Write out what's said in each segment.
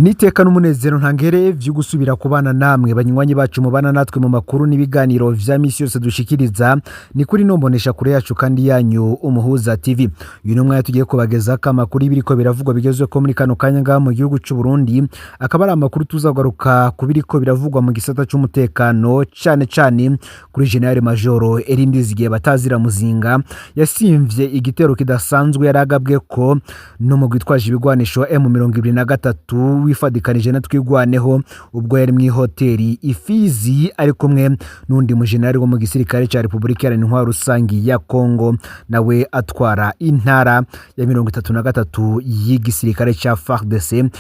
Niteka n'umunezero ntangere vyo gusubira kubana namwe banywanyi bacu mubana natwe mu makuru n'ibiganiro vya misi yose dushikiriza ni kuri nombonesha kure yacu kandi yanyu Umuhuza TV. Uyu ni umwanya tugiye kubagezako amakuru y'ibiriko biravugwa bigezweko muri kano kanya ngaha mu gihugu c'u Burundi, akaba ari amakuru tuzagaruka ku biriko biravugwa mu gisata c'umutekano, cane cane kuri General Major Elindizigiye Batazira Muzinga yasimvye igitero kidasanzwe yaragabwe ko n'umugwi witwaje ibigwanisho M23 wifadikanije na Twigwaneho ubwo yari mw'ihoteli Ifizi ari kumwe n'undi mujenerali wo mu gisirikare ca Repubulika Iharanira Intwaro Rusangi ya Kongo, nawe atwara intara ya 33 y'igisirikare ca FARDC,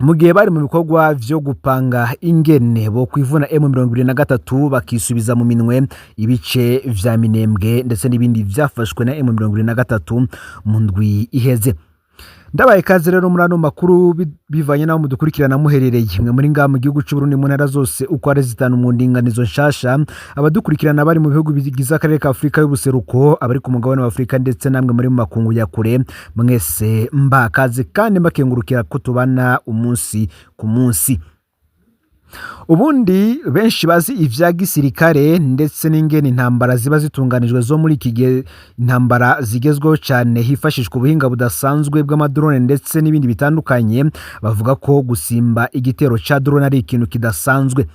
mu gihe bari mu bikorwa vyo gupanga ingene bo kwivuna M23 bakisubiza mu minwe ibice vya Minembwe ndetse n'ibindi vyafashwe na M23 mu ndwi iheze. Ndabaye ikaze rero muri ano makuru bivanye n'aho mudukurikirana muherereye, mwe muri ngaha mu gihugu c'u Burundi mu ntara zose uko ari zitanu mu ndinganizo nshasha, abadukurikirana bari mu bihugu bigize akarere ka Afurika y'ubuseruko, abari ku mugabane wa Afurika ndetse namwe muri mu makungu ya kure, mwese mbakaze kandi mbakengurukira ko tubana umunsi ku munsi. Ubundi benshi bazi ivya gisirikare ndetse n'ingene intambara ziba zitunganijwe zo muri iki gihe, intambara zigezweho cyane hifashishwa ubuhinga budasanzwe bw'amadrone ndetse n'ibindi bitandukanye, bavuga ko gusimba igitero ca drone ari ikintu kidasanzwe.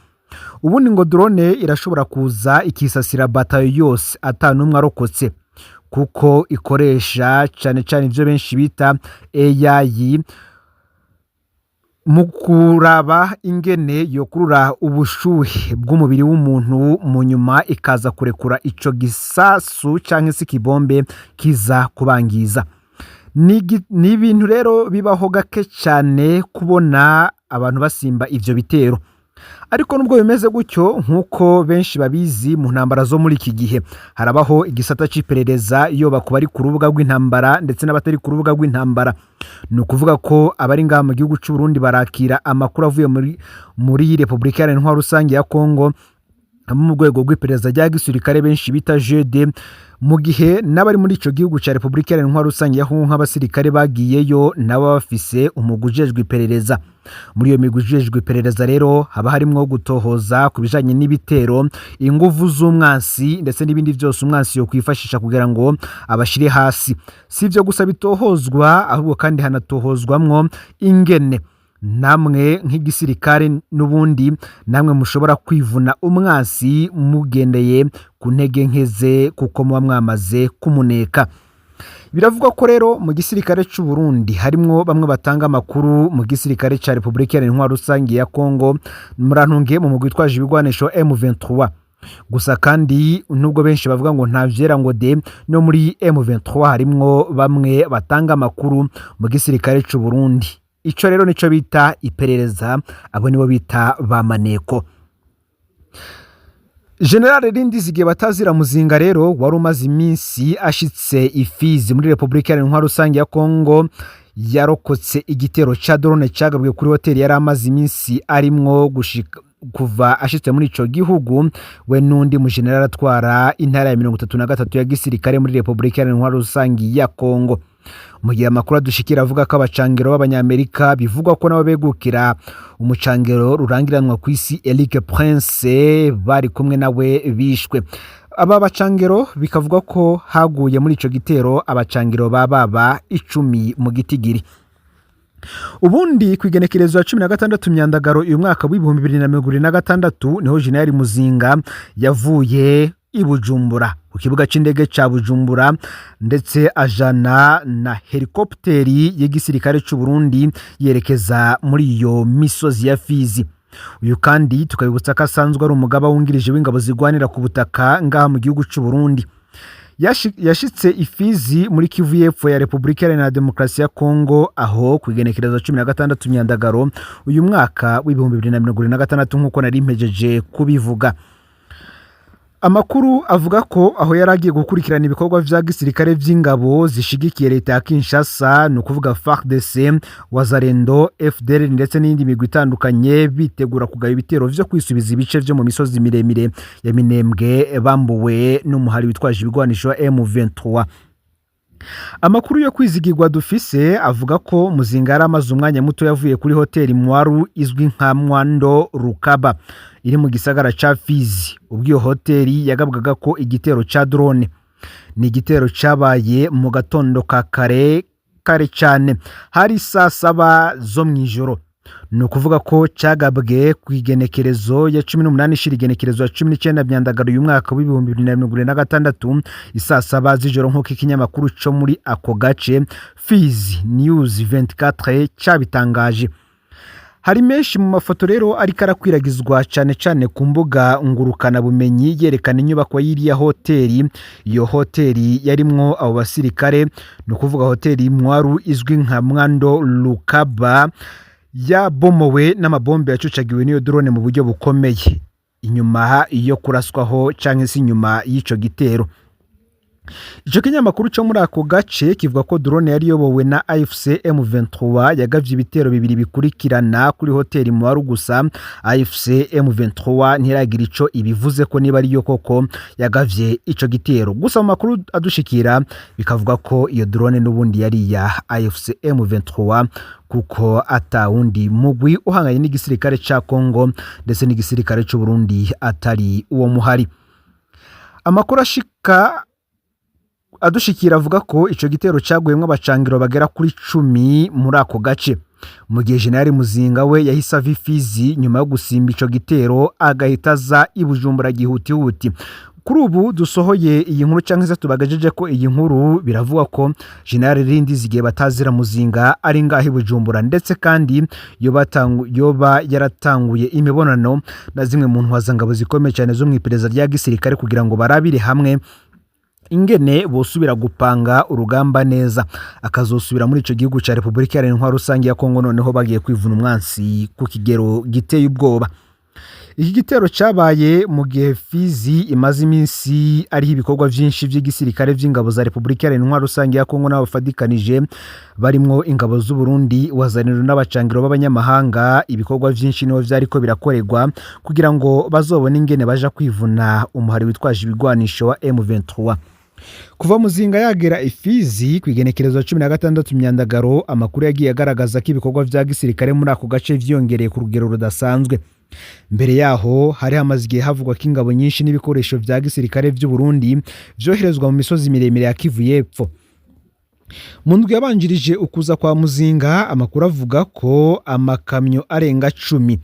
Ubundi ngo drone irashobora kuza ikisasira batayo yose ata n'umwe arokotse, kuko ikoresha cane cane ivyo benshi bita AI mu kuraba ingene yokurura ubushuhe bw'umubiri w'umuntu, mu nyuma ikaza kurekura ico gisasu canke se ikibombe kiza kubangiza. Ni ibintu rero bibaho gake cyane kubona abantu basimba ivyo bitero. Ariko nubwo bimeze gutyo, nk'uko benshi babizi, mu ntambara zo muri iki gihe harabaho igisata c'iperereza, yoba ku bari ku rubuga rw'intambara ndetse n'abatari ku rubuga rw'intambara. Ni ukuvuga ko abari ngaha mu gihugu c'u Burundi barakira amakuru avuye muri Repubulika Iharanira Intwaro Rusange ya Kongo mu rwego rw'iperereza rya gisirikare benshi bita GD, mu gihe n'abari muri ico gihugu ca Repubulika Iharanira Intwaro Rusange ya Kongo nk'abasirikare bagiyeyo nabo bafise umugwi ujejwe iperereza. Muri iyo migwi ujejwe iperereza rero haba harimwo gutohoza ku bijanye n'ibitero, inguvu z'umwansi ndetse n'ibindi vyose umwansi yo kwifashisha kugira ngo abashire hasi. Si ivyo gusa bitohozwa, ahubwo kandi hanatohozwamwo ingene namwe nk'igisirikare n'ubundi namwe mushobora kwivuna umwansi mugendeye ku ntege nkeze, kuko muba mwamaze kumuneka. Biravugwa ko rero mu gisirikare c'u Burundi harimwo bamwe batanga amakuru mu gisirikare ca Repubulika Iharanira Intwaro Rusange ya Kongo, murantunge, mu mugwi witwaje ibigwanisho M23. Gusa kandi nubwo benshi bavuga ngo nta vyera ngo de, no muri M23 harimwo bamwe batanga amakuru mu gisirikare c'u Burundi. Ico rero nico bita iperereza, abo nibo bita ba maneko. General Rindizigiye Batazira Muzinga rero wari umaze iminsi ashitse Ifizi muri Repubulika Iharanira Intwaro Rusange ya Kongo, yarokotse igitero ca drone cagabwe kuri hoteli yari amaze iminsi arimwo gushika kuva ashitse muri ico gihugu, we n'undi mujenerali atwara intara ya 33 ya gisirikare muri Repubulika Iharanira Intwaro Rusange ya Kongo. Mu gihe amakuru adushikira avuga ko abacangero b'Abanyamerika bivugwa ko nabo begukira umucangero rurangiranwa ku isi Eric Prince bari kumwe nawe bishwe. Aba bacangero bikavuga ko haguye muri ico gitero abacangero ba baba 10 mu gitigiri. Ubundi ku igenekerezo ya 16 Myandagaro uyu mwaka w'2026 niho General Muzinga yavuye i Bujumbura, ku kibuga c'indege ca Bujumbura, ndetse ajana na helikopteri y'igisirikare c'u Burundi yerekeza muri iyo misozi ya Fizi. Uyu kandi tukabibutsa ko asanzwe ari umugaba wungirije w'ingabo zigwanira ku butaka ngaha mu gihugu c'u Burundi. Yashitse Ifizi muri Kivu y'Epfo ya Repubulika Iharanira Demokarasi ya Kongo aho ku igenekerezo 16 Myandagaro uyu mwaka w'2026, nk'uko nari mpejeje kubivuga. Amakuru avuga ko aho yari agiye gukurikirana ibikorwa vya gisirikare vy'ingabo zishigikiye leta ya Kinshasa, ni ukuvuga FARDC, Wazalendo, FDLR ndetse n'iyindi migwi itandukanye, bitegura kugaba ibitero vyo kwisubiza ibice vyo mu misozi miremire ya Minembwe bambuwe n'umuhari witwaje ibigwanisho wa M23. Amakuru yo kwizigirwa dufise avuga ko Muzinga yari amaze umwanya muto yavuye kuri hoteli Mwaru izwi nka Mwando Rukaba iri mu gisagara ca Fizi, ubwo iyo hoteli yagabwaga ko igitero ca drone. Ni igitero cabaye mu gatondo ka kare kare cyane, hari saa 7 zo mw'ijoro. Ni ukuvuga ko cagabwe ku igenekerezo ya 18 ishira igenekerezo ya 19 Myandagaro uyu mwaka w'2026 isaa 7 z'ijoro, nk'uko ikinyamakuru co muri ako gace Fizi News 24 cabitangaje. Hari menshi mu mafoto rero ariko arakwiragizwa cyane cyane ku mbuga ngurukanabumenyi yerekana inyubako y'iriya hoteli. Iyo hoteli yarimwo abo basirikare, ni ukuvuga hoteli Mwaru izwi nka Mwando Lukaba, yabomowe n'amabombe yacucagiwe n'iyo drone mu buryo bukomeye inyuma yo kuraswaho canke se inyuma y'ico gitero. Ico kinyamakuru co muri ako gace kivuga ko drone yari iyobowe na AFC M23 yagavye ibitero bibiri bikurikirana kuri hoteli Mwaru, gusa AFC M23 ntiragira ico ibivuze ko niba ariyo koko yagavye ico gitero. Gusa mu makuru adushikira bikavuga ko iyo drone n'ubundi yari iya AFC M23, kuko ata wundi mugwi uhanganye n'igisirikare ca Congo ndetse n'igisirikare c'u Burundi atari uwo muhari. Amakuru ashika adushikira avuga ko ico gitero caguyemwo abacangiro bagera kuri 10 muri ako gace, mu gihe General Muzinga we yahise ava Ifizi nyuma yo gusimba ico gitero, agahita aza i Bujumbura gihutihuti. Kuri ubu dusohoye iyi nkuru cyangwa se tubagejeje ko iyi nkuru, biravugwa ko General Rindizigiye batazira Muzinga ari ngaho i Bujumbura, ndetse kandi yoba yaratanguye imibonano na zimwe mu ntwazangabo zikomeye cyane zo mu iperereza rya gisirikare kugira ngo barabire hamwe ingene bosubira gupanga urugamba neza, akazosubira muri ico gihugu ca Repubulika Iharanira Intwaro Rusange ya Kongo noneho bagiye kwivuna umwansi ku kigero giteye ubwoba. Iki gitero cabaye mu gihe Fizi imaze iminsi ariho ibikorwa vyinshi vy'igisirikare vy'ingabo za Repubulika Iharanira Intwaro Rusange ya Kongo n'abafadikanije barimwo ingabo z'u Burundi, wazaniro n'abacangiro b'abanyamahanga. Ibikorwa vyinshi niho vyariko birakorerwa kugira ngo bazobone ingene baja kwivuna umuhari witwaje ibigwanisho wa M23. Kuva Muzinga yagera Ifizi ku igenekerezo 16 Myandagaro, amakuru yagiye agaragaza ko ibikorwa vya gisirikare muri ako gace vyiyongereye ku rugero rudasanzwe. Mbere yaho hari hamaze igihe havugwa ko ingabo nyinshi n'ibikoresho vya gisirikare vy'u Burundi vyoherezwa mu misozi miremire ya Kivu y'Epfo. Mu ndwi yabanjirije ukuza kwa Muzinga, amakuru avuga ko amakamyo arenga 10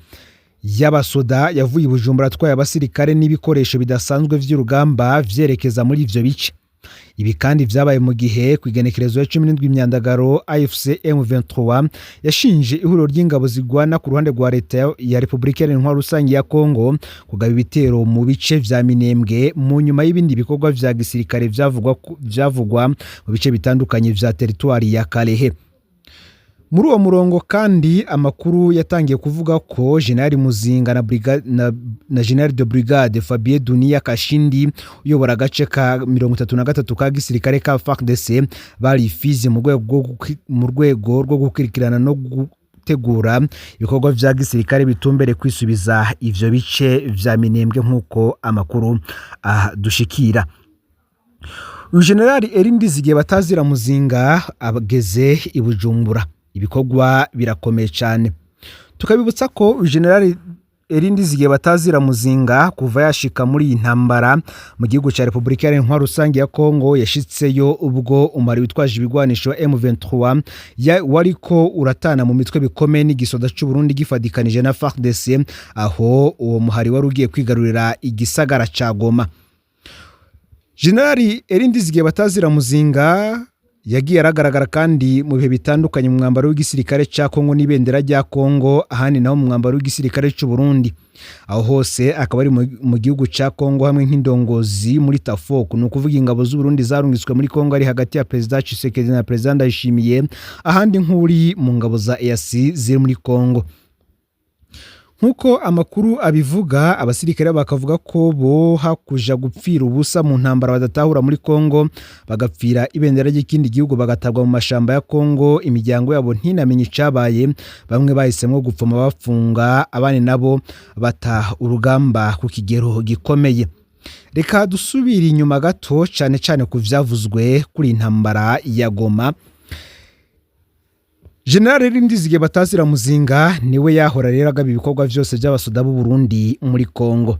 y'abasoda yavuye i Bujumbura atwaye abasirikare n'ibikoresho bidasanzwe vy'urugamba vyerekeza muri ivyo bice. Ibi kandi vyabaye mu gihe ku igenekerezo ya 17 Myandagaro AFC M23 yashinje ihuriro ry'ingabo zigwana ku ruhande rwa leta ya Repubulika Iharanira Intwaro Rusange ya Kongo kugaba ibitero mu bice vya Minembwe mu nyuma y'ibindi bikorwa vya gisirikare vyavugwa mu bice bitandukanye vya teritwari ya Kalehe. Muri uwo murongo kandi, amakuru yatangiye kuvuga ko General Muzinga na General de Brigade Fabien Dunia Kashindi uyobora agace ka 33 ka gisirikare ka FARDC bari Fizi mu rwego rwo gukurikirana no gutegura ibikorwa vya gisirikare bitumbere kwisubiza ivyo bice vya Minembwe, nk'uko amakuru adushikira. Uyu General Erindizigiye batazira Muzinga ageze i Bujumbura, ibikorwa birakomeye cyane. Tukabibutsa ko General Erindizigiye batazira Muzinga kuva yashika muri iyi ntambara mu gihugu cya Repubulika Iharanira Intwaro Rusange ya Kongo, yashitseyo ubwo umubare witwaje ibigwanisho wa M23 wariko uratana mu mitwe bikomeye n'igisoda c'u Burundi gifadikanije na FARDC, aho uwo muhari wari ugiye kwigarurira igisagara ca Goma. General Erindizigiye batazira Muzinga yagiye aragaragara kandi mu bihe bitandukanye mu mwambaro w'igisirikare ca Kongo n'ibendera rya Kongo, ahandi naho mu mwambaro w'igisirikare c'u Burundi. Aho hose akaba ari mu gihugu ca Kongo hamwe nk'indongozi muri TAFOC, ni ukuvuga ingabo z'u Burundi zarungitswe muri Kongo ari hagati ya Perezida Tshisekedi na Perezida Ndayishimiye, ahandi nk'uri mu ngabo za EAC ziri muri Kongo. Nk'uko amakuru abivuga, abasirikare bakavuga ko bo hakuja gupfira ubusa mu ntambara badatahura muri Kongo, bagapfira ibendera ry'ikindi gihugu, bagatabwa mu mashamba ya Kongo, imiryango yabo ntinamenye icabaye. Bamwe bahisemwo gupfuma bafunga, abandi nabo bata urugamba ku kigero gikomeye. Reka dusubire inyuma gato, cane cane ku vyavuzwe kuri intambara ya Goma. General Ndizige Batazira Muzinga niwe yahora rero agaba ibikorwa vyose by'abasoda b'u Burundi muri Kongo.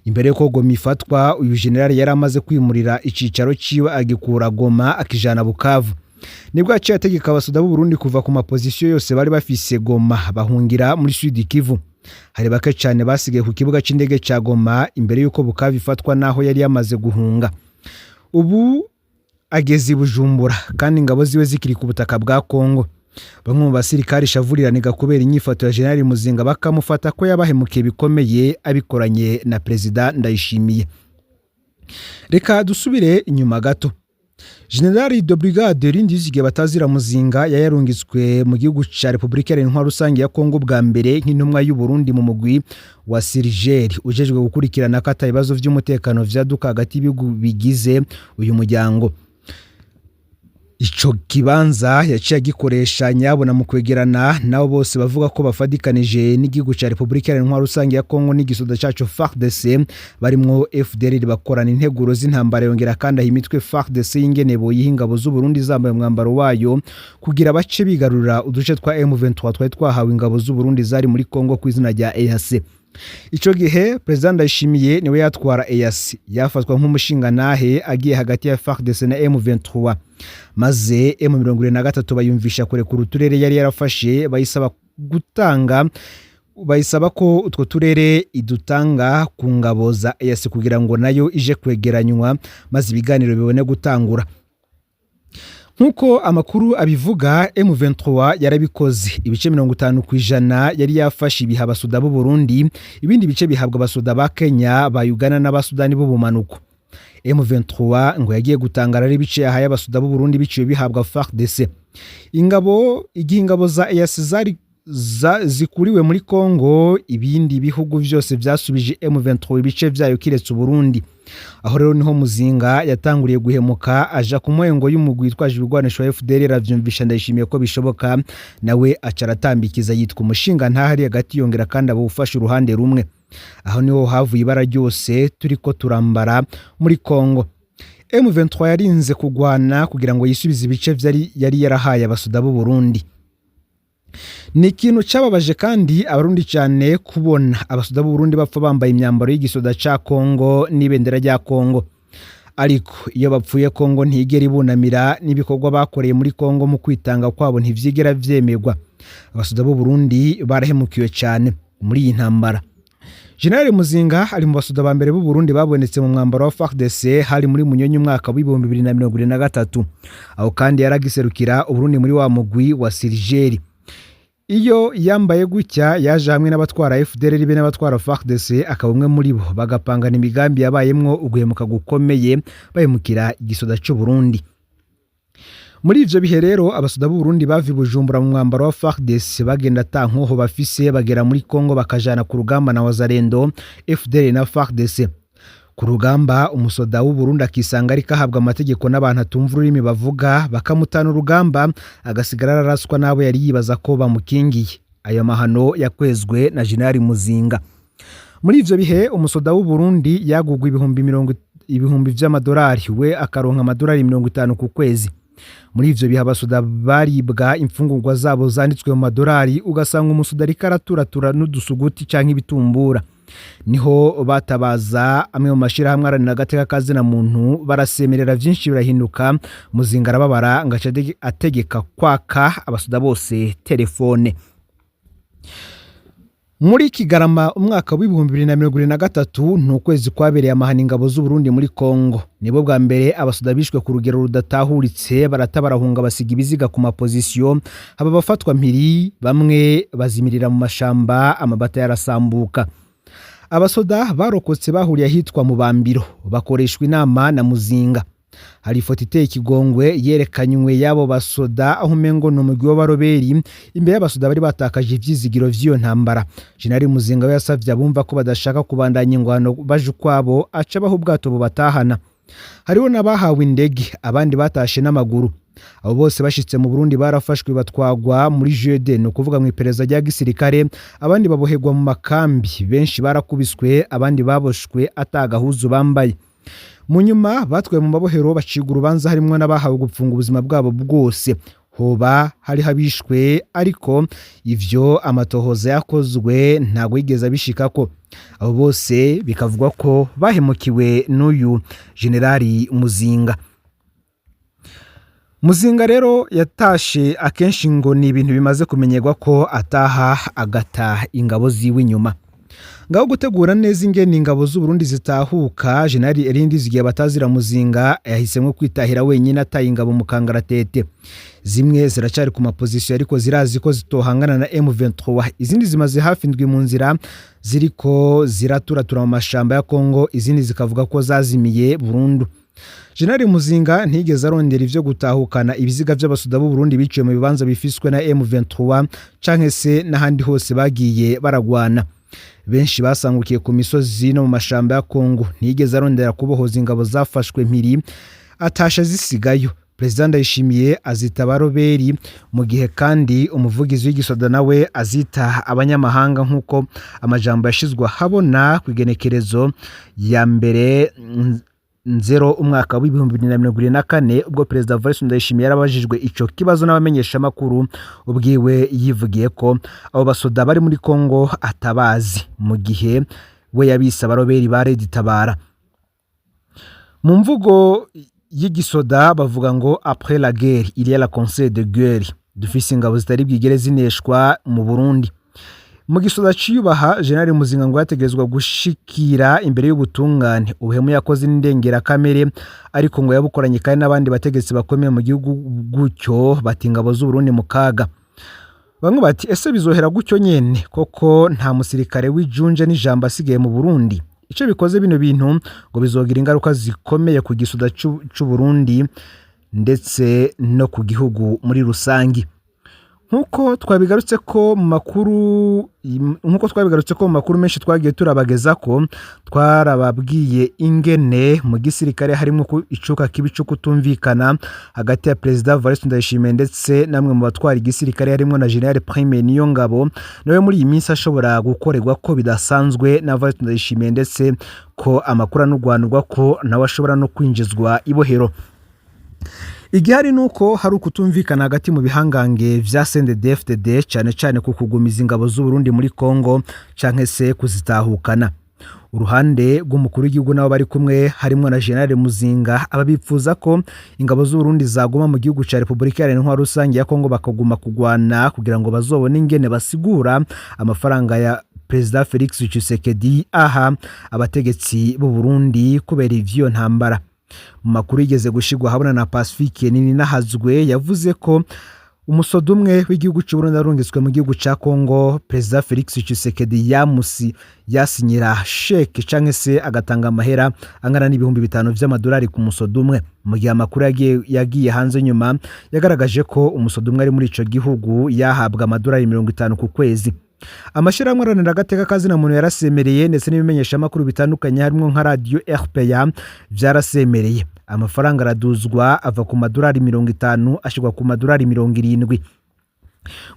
Imbere yuko Goma ifatwa, uyu general yari amaze kwimurira icicaro ciwe, agikura Goma akijana Bukavu. Nibwo yaciye ategeka abasoda b'u Burundi kuva ku mapozisiyo yose bari bafise Goma, bahungira muri Sud Kivu. Hari bake cyane basigaye ku kibuga c'indege ca Goma imbere yuko Bukavu ifatwa, naho yari yamaze guhunga. Ubu ageze i Bujumbura kandi ingabo ziwe zikiri ku butaka bwa Kongo. Bamwe mu basirikari shavuriraniga kubera inyifato ya General Muzinga, bakamufata ko yabahemukiye bikomeye abikoranye na Perezida Ndayishimiye. Reka dusubire inyuma gato. General de Brigade Rindizige Batazira Muzinga yayarungitswe mu gihugu ca Republika Iharanira Intwaro Rusange ya Kongo bwa mbere nk'intumwa y'u Burundi mu mugwi wa Sirigeri ujejwe gukurikirana ko ata ibibazo vy'umutekano vyaduka hagati y'ibihugu bigize uyu muryango. Ico kibanza yaciye agikoresha nyabona mu kwegerana nabo bose bavuga ko bafadikanije n'igihugu ca Republika Iharanira Intwaro Rusange ya Kongo n'igisoda caco FARDC, barimwo FDLR, bakorana integuro z'intambara. Yongera kandi aha imitwe FARDC y'ingene boyiha ingabo z'u Burundi zambaye umwambaro wayo kugira bace bigarurira uduce twa M23 twari twahawe ingabo z'u Burundi zari muri Kongo ku izina rya EAC. Ico gihe President Ndayishimiye niwe yatwara EAC, yafatwa nk'umushingantahe agiye hagati ya FARDC na M23, maze M23 bayumvisha kurekura uturere yari yarafashe, bayisaba gutanga, bayisaba ko utwo turere idutanga ku ngabo za EAC kugira ngo nayo ije kwegeranywa, maze ibiganiro bibone gutangura. Nk'uko amakuru abivuga, M23 yarabikoze. Ibice 50% yari yafashe ibiha abasoda b'u Burundi, ibindi bice bihabwa abasoda ba Kenya, ba Uganda n'Abasudani b'ubumanuko. M23 ngo yagiye gutangara ari ibice yahaye abasoda b'u Burundi biciwe bihabwa FARDC. Ingabo igihe ingabo za EAC zari zikuriwe muri Kongo, ibindi bihugu vyose vyasubije M23 ibice vyayo kiretse Burundi. Aho rero niho Muzinga yatanguriye guhemuka, aja ku mwengo y'umugwi witwaje ibigwanisho wa FDL, aravyumvisha Ndayishimiye ko bishoboka, nawe aca aratambikiza, yitwa umushinga ntahari hagati, yongera kandi abufasha uruhande rumwe. Aho niho havuye ibara ryose turiko turambara muri Kongo. M23 yarinze kugwana kugira ngo yisubize ibice vyari yari yarahaye abasoda b'u Burundi. Ni ikintu cyababaje kandi Abarundi cyane kubona abasoda b'u Burundi bapfa bambaye imyambaro y'igisoda ca Kongo n'ibendera rya Kongo. Ariko iyo bapfuye, Kongo ntigera ibunamira, n'ibikorwa bakoreye muri Kongo mu kwitanga kwabo ntivyigera vyemegwa. Abasoda b'u Burundi barahemukiwe cyane muri iyi ntambara. General Muzinga ari mu basoda ba mbere b'u Burundi babonetse mu mwambaro wa FARDC, hari muri Munyonyi umwaka w'2023. Aho kandi yaragiserukira Uburundi muri wa mugwi wa Sirigeri. Iyo yambaye gutya, yaje hamwe n'abatwara FDLR be n'abatwara FARDC, akaba umwe muri bo, bagapangana imigambi yabayemwo uguhemuka gukomeye, bahemukira igisoda cy'u Burundi. Muri ivyo bihe rero, abasoda b'u Burundi bava i Bujumbura mu mwambaro wa FARDC, bagenda ata nkoho bafise, bagera muri Kongo bakajana ku rugamba na Wazalendo, FDL na FARDC. Ku rugamba, umusoda w'u Burundi akisanga ariko ahabwa amategeko n'abantu atumva ururimi bavuga, bakamutana urugamba, agasigara araraswa n'abo yari yibaza ko bamukingiye. Ayo mahano yakwezwe na General Muzinga. Muri ivyo bihe, umusoda w'u Burundi yagugwa 70 000 vy'amadolari, we akaronka amadolari 50 ku kwezi. Muri ivyo bihe, abasoda baribwa imfungurwa zabo zanditswe mu madolari, ugasanga umusoda ariko araturatura n'udusuguti canke ibitumbura. Niho batabaza amwe mu mashirahamwe aharanira agateka ka zina muntu, barasemerera, vyinshi birahinduka. Muzinga arababara, ngo aca ategeka kwaka abasoda bose telefone. Muri Kigarama umwaka w'2023 ni ukwezi kwabereye amahano ingabo z'u Burundi muri Kongo. Nibwo bwa mbere abasoda bishwe ku rugero rudatahuritse, barata barahunga, basiga ibiziga ku mapozisiyo, haba abafatwa mpiri, bamwe bazimirira mu mashamba, amabata yarasambuka. Abasoda barokotse bahuriye ahitwa mu Bambiro, bakoreshwa inama na Muzinga. Hari ifoto iteye ikigongwe yerekanywe y'abo basoda, aho umengo ni umugwi w'abaroberi imbere y'abasoda bari batakaje ivyizigiro vy'iyo ntambara. Jenerali Muzinga we yasavye abumva ko badashaka kubandanya ingwano baje ukwabo, aca abaha ubwato bubatahana. Hariho n'abahawe indege, abandi batashe n'amaguru. Abo bose bashitse mu Burundi barafashwe, batwagwa muri GD, ni ukuvuga mu iperereza rya gisirikare, abandi baboherwa mu makambi. Benshi barakubiswe, abandi baboshwe atagahuzu bambaye. Mu nyuma batwawe mu mabohero, bacibwa urubanza, harimwo n'abahawe gupfunga ubuzima bwabo bwose. Hoba hariho abishwe, ariko ivyo amatohoza yakozwe ntabwo yigeze abishikako. Abo bose bikavugwa ko bahemukiwe n'uyu Generali Muzinga. Muzinga rero yatashe akenshi, ngo ni ibintu bimaze kumenyerwa ko ataha agata ingabo ziwe inyuma. Ngaho gutegura neza ingene ingabo z'Uburundi zitahuka, Generali Elie Ndizigiye batazira Muzinga yahisemwo kwitahira wenyine, ataye ingabo mu kangaratete. Zimwe ziracari ku ma positions, ariko zirazi ko zitohangana na M23. Izindi zimaze hafi indwi mu nzira, ziriko ziraturatura mu mashamba ya Kongo, izindi zikavuga ko zazimiye burundu. Generali Muzinga ntiyigeze arondera ivyo gutahukana ibiziga vy'abasoda b'u Burundi biciwe mu bibanza bifiswe na M23 canke se n'ahandi hose bagiye baragwana. Benshi basangukiye ku misozi no mu mashamba ya Kongo. Ntiyigeze arondera kubohoza ingabo zafashwe mpiri, atasha zisigayo. Perezida Ndayishimiye azita abaroberi, mu gihe kandi umuvugizi w'igisoda nawe azita abanyamahanga, nk'uko amajambo yashizwe ahabona ku igenekerezo ya 1 Nzero umwaka w'2024, ubwo Perezida Evariste Ndayishimiye yarabajijwe ico kibazo n'abamenyeshamakuru, ubwiwe yivugiye ko abo basoda bari muri Kongo atabazi, mu gihe we yabise abaroberi ba Red Tabara. Mu mvugo y'igisoda bavuga ngo "après la guerre, il y a la conseil de guerre". Dufise ingabo zitari bwigere zineshwa mu Burundi. Mu gisoda ciyubaha, General Muzinga ngo yategerezwa gushikira imbere y'ubutungane. Ubuhemu yakoze n'indengerakamere, ariko ngo yabukoranye kandi n'abandi bategetsi bakomeye mu gihugu, gutyo bati ingabo z'Uburundi mu kaga. Bamwe bati: "Ese bizohera gutyo nyene koko nta musirikare w'ijunje n'ijambo asigaye mu Burundi?" Ico bikoze, bino bintu ngo bizogira ingaruka zikomeye ku gisoda c'Uburundi ndetse no ku gihugu muri rusangi. Nk'uko twabigarutse ko mu makuru menshi twagiye turabageza ko twarababwiye ingene mu gisirikare harimo icuka kibi cyo kutumvikana hagati ya Perezida Evariste Ndayishimiye ndetse namwe mu batwara igisirikare, harimo na General Prime Niyongabo, nawe muri iyi minsi ashobora gukorerwa ko bidasanzwe na Evariste Ndayishimiye, ndetse ko amakuru anurwanurwa ko nawe ashobora no kwinjizwa ibohero. Igihari ni uko hari ukutumvikana hagati mu bihangange vya CNDD-FDD, cane cane ku kugumiza ingabo z'Uburundi muri Congo canke se kuzitahukana. Uruhande rw'umukuru w'igihugu nabo bari kumwe, harimwo na General Muzinga, aba bipfuza ko ingabo z'Uburundi zaguma mu gihugu ca Repubulika Iharanira Intwaro Rusange ya Kongo, bakaguma kugwana kugira ngo bazobone ingene basigura amafaranga ya Perezida Felix Tshisekedi aha abategetsi b'u Burundi kubera ivy'iyo ntambara. Mu makuru yigeze gushirwa ahabona na Pacifique Nininahazwe, yavuze ko umusoda umwe w'igihugu cy'u Burundi arungitswe mu gihugu ca Congo, Perezida Felix Tshisekedi yamusi yasinyira chèque canke se agatanga amahera angana n'5,000 vy'amadolari ku musoda umwe, mu gihe amakuru yagiye hanze nyuma yagaragaje ko umusoda umwe ari muri ico gihugu yahabwa amadolari 50 ku kwezi. Amashyirahamwe aharanira agateka kazina muntu yarasemereye, ndetse n'ibimenyeshamakuru bitandukanye harimo nka radiyo RPA byarasemereye. Amafaranga araduzwa, ava ku madolari 50 ashyirwa ku madolari 70.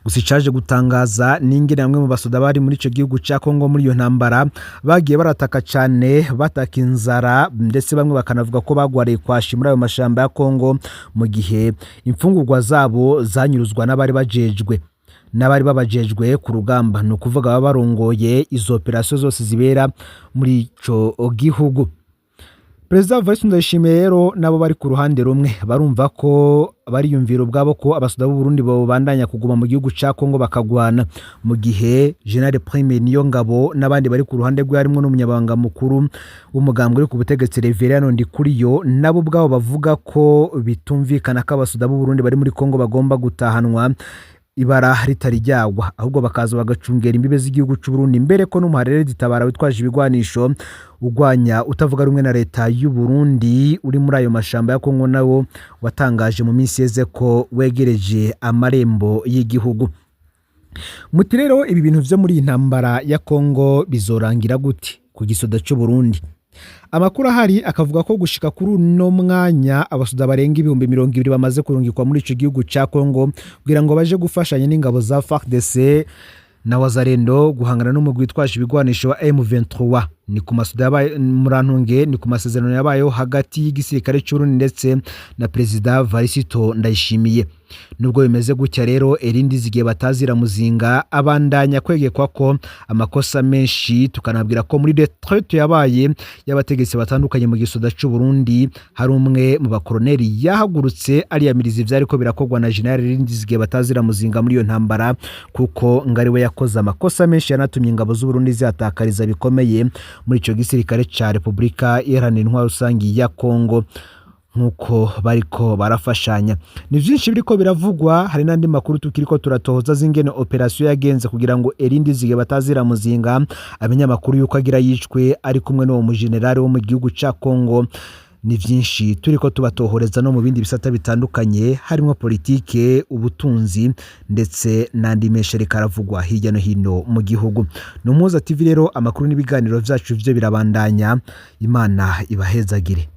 Gusa icaje gutangaza n'ingene bamwe mu basoda bari muri ico gihugu ca Kongo muri iyo ntambara bagiye barataka cane, bataka inzara, ndetse bamwe bakanavuga ko bagwariye kwashi muri ayo mashamba ya Kongo, mu gihe imfungurwa zabo zanyuruzwa n'abari babajejwe ku rugamba, ni ukuvuga baba barongoye izo opérations zose zibera muri ico gihugu. Perezida Evariste Ndayishimiye rero nabo bari ku ruhande rumwe barumva ko bariyumvira ubwabo ko abasoda b'u Burundi bobandanya kuguma mu gihugu ca Kongo bakagwana, mu gihe General Prime Niyongabo n'abandi bari ku ruhande rwe, harimwo n'umunyabanga mukuru w'umugambwe uri ku butegetsi Reverien Ndikuriyo, nabo ubwabo bavuga ko bitumvikana ko abasoda b'u Burundi bari muri Kongo bagomba gutahanwa ibara ritari ryagwa, ahubwo bakaza bagacungera imbibe z'igihugu cy'u Burundi, mbere ko n'umuharere Tabara witwaje ibigwanisho ugwanya utavuga rumwe na leta y'u Burundi uri muri ayo mashamba ya Kongo nawo watangaje mu minsi yeze ko wegereje amarembo y'igihugu. Muti rero ibi bintu vyo muri iyi ntambara ya Kongo bizorangira gute ku gisoda cy'u Burundi? Amakuru ahari akavuga ko gushika kuri uno mwanya abasoda barenga 20,000 bamaze kurungikwa muri ico gihugu ca Kongo kugira ngo baje gufashanya n'ingabo za FARDC na Wazalendo guhangana n'umugwi witwaje ibigwanisho wa M23. Ni ku masuda yabaye, murantunge, ni ku masezerano yabayeho hagati y'igisirikare cy'Urundi ndetse na Perezida Varisito Ndayishimiye. Nubwo bimeze gutya rero, Erindi zigiye batazira muzinga abandanya kwegekwa ko amakosa menshi, tukanabwira ko muri retraite yabaye y'abategetsi batandukanye mu gisoda cy'u Burundi, hari umwe mu bakoroneri yahagurutse ariyamiriza ivyari ko birakorwa na General Erindi zigiye batazira muzinga muri iyo ntambara, kuko ngari we yakoze amakosa menshi yanatumye ingabo z'u Burundi zihatakariza bikomeye muri ico gisirikare ca Repubulika Iharanira Intwaro Rusangi ya Kongo, nkuko bariko barafashanya. Ni vyinshi biriko biravugwa, hari n'andi makuru tukiriko turatohoza zingene operation yagenze kugira ngo Erindi zige batazira muzinga amenye amakuru yuko agira yicwe ari kumwe n'uwo mujenerali wo mu gihugu ca Kongo. Ni vyinshi turiko tubatohoreza no mu bindi bisata bitandukanye, harimo politike, ubutunzi ndetse n'andi menshi ariko aravugwa hirya no hino mu gihugu. Ni Umuhuza TV rero, amakuru n'ibiganiro vyacu vyo birabandanya. Imana ibahezagire.